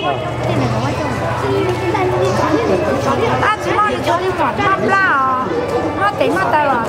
Tab sis muaj li cov li kom noj plab os, noj tes noj taw os.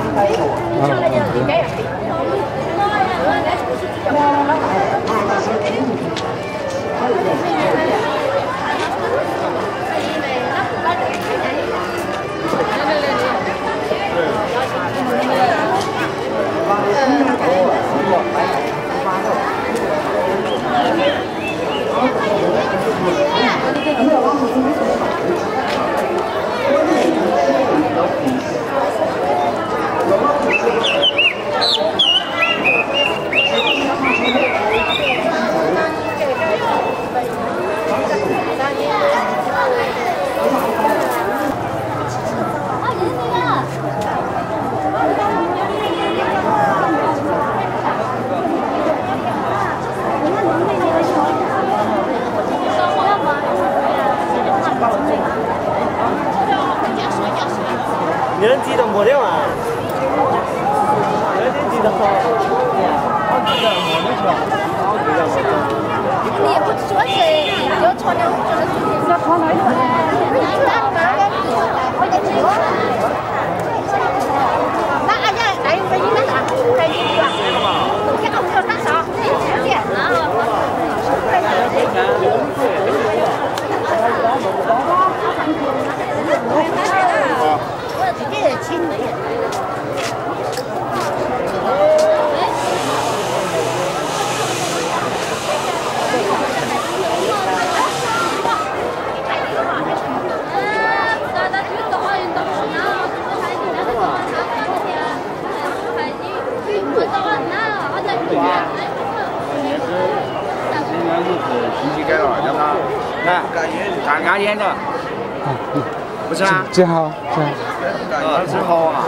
Tsis haus,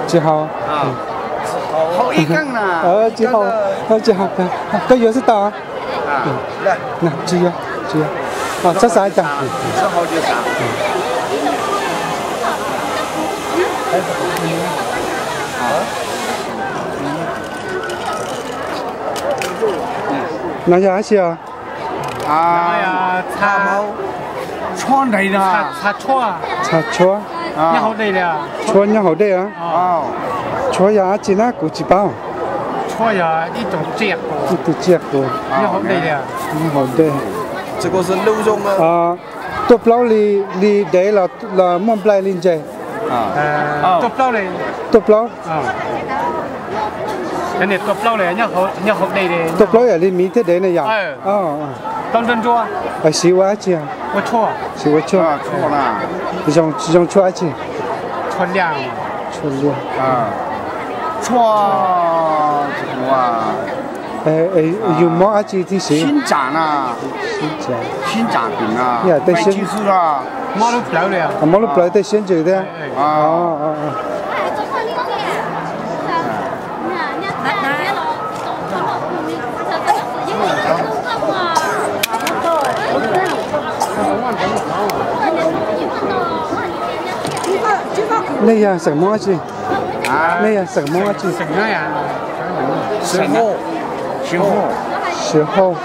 tsis haus. Tsis haus, tsis haus. Koj yuav xwb tau. Tsis yuav, tsis yuav. Txhob xav cas. No yog dab tsi os? Tshuab, tshuab nyob hauv dej os. Tshuab yog dab tsi na kuv tsis paub. Ib tug tsiaj qus nyob hauv dej. Tuaj plaub li, li dev los muaj nplai li ntses? Tuaj plaub. Tuaj plaub yam li miv thiab dev na yom? Siv ua dab tsi? Siv ua tshuaj. Zoo tshuaj dab tsi? Tshuaj liaj. Yus mob dab tsi thiaj siv? Mob lub plawv tej siab ntsws thiab. Nej yog xeem Hmoob dab tsi? Nej yog xeem Hmoob dab tsi? Siv Hauj. Siv Hauj.